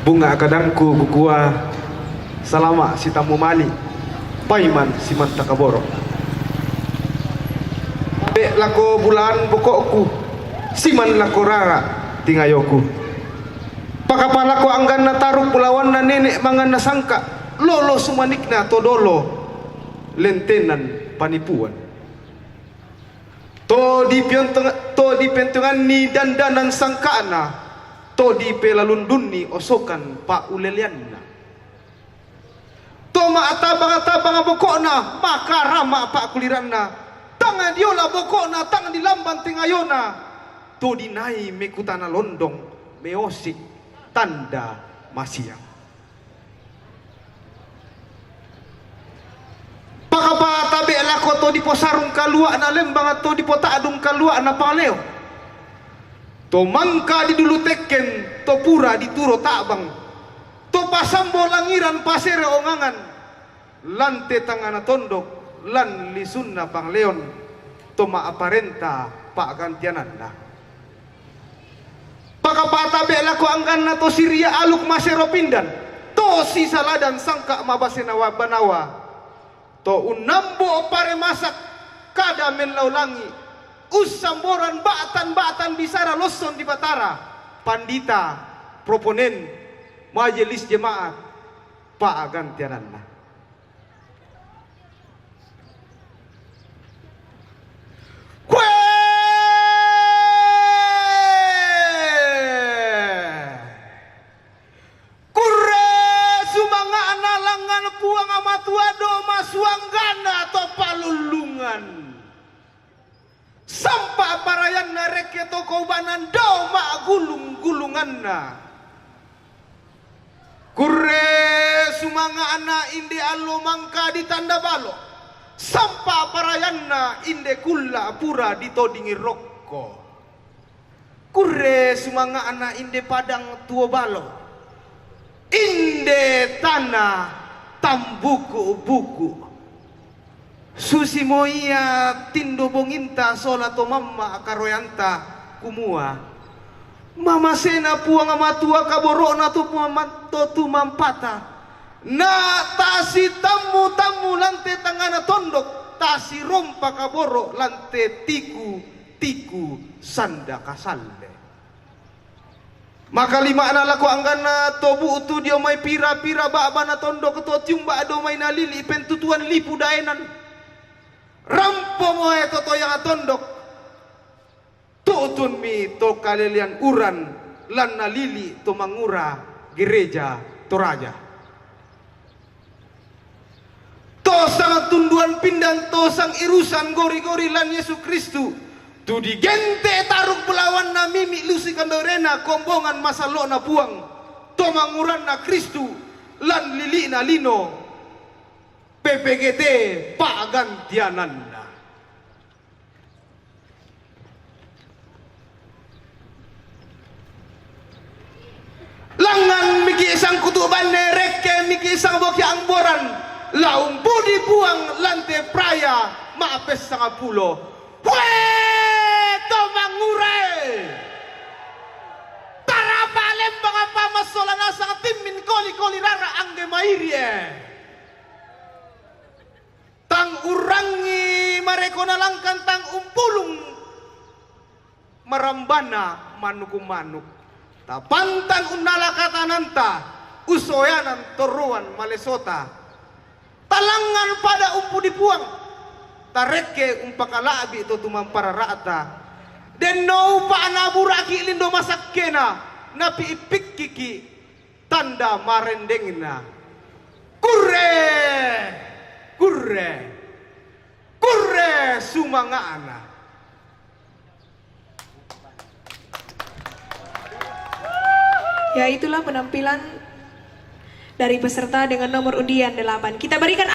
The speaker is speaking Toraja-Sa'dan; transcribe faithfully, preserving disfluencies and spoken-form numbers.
Bunga kadangku kukua, salama' si tammu mali', paiman si manta kaboro'. Be' lako bulaan boko'ku, siman lako rara' tingayoku. Pakapa lako angganna taruk bulawanna nene' manganna sangka', lolo sumanikna to dolo lentenan panipuan. To dipiontong-, to dipiontonganni dandanan sangka'na, to dipelalundunni osokan pa'uleleanna. To ma'tabang-tabang boko'na, makarama' pa'kuliranna, tang diola boko'na, tang dilamban tengayona, to dinai mekutana londong, meosik tanda masiang. Pakapa tabe' lako to diposarung kalua'na lembang, to dipota'dung kalua'na paleo. To mangka didulu tekken, to pura dituro ta'bang. To pasambo langiran pasere ongangan, lan te tangngana tondok, lan lisunna pangleon, to ma'aparenta pa'gantiananna. Pakapa tabe' lako angganna to siria aluk masero pindan, to sisaladan sangka' mabase nawa-banawa, to unnambo paremasak kada mellau langi', ussamboran ba'tan-ba'tan bisara losson di Batara, pandita, proponen, majelis jemaat, pa'gantiananna. Kue! Kurre sumanga'na langngan Puang Matua do masuanggana to palullungan. Sampa' parayanna rekke to koubanan do ma'gulung-gulunganna. Kurre sumanga'na inde allo mangka ditanda balo, sampa' parayanna inde kulla' pura ditodingi rokko. Kurre sumanga'na inde padang tuo balo, inde tana tambuku-buku. Susimo ia tindo bonginta sola to mamma' karoeanta, kumua, mamasena Puang Matua kaboro'na to puma-, to tumampata, na tasitammu-tammu lan te tangngana tondok, tasirompa kaboro' lan te tiku-tiku sanda kasalle. Makalima'na lako angganna to bu'tu dio mai pira-pira ba'bana tondok to tiumba' do mai nalili' pentutuan lipu daenan. Rampo moe to toyang tondok. Tu'tunmi to kalelean uran lan nalili' to mangura gereja Toraja. To sang tunduan pindan, to sang irusan gori-gori lan Yesu Kristu, tu digente' taruk bulawanna mimi' lusi kandaurena kombongan masallo'na Puang, to manguranna Kristu lan lili'na lino, P P G T pa'gantiananna. Langngan miki' sangkutu' banne, rekke miki' sangboki' angboran, la umpudi Puang lan te praya ma'pessangapulo. Hue, to mangurae! Tarapa lembang apa massola nasang timmin koli-koli rara' angge mairi'e. Tang urrangngi mareko nalangkan, tang umpulung marambana manuk-manuk. Tapantang unnala katananta, usoyanan torroan malesota. Talangngan pada umpudi Puang, tarekke umpakala'bi' to tumamparara'ta. Denno upa'na bura'ki' lindo masakkena, napi'ippikkiki' tanda marendengna. Kurre! Kurre! Kurre sumanga'na. Ya, itulah penampilan dari peserta dengan nomor undian delapan. Kita berikan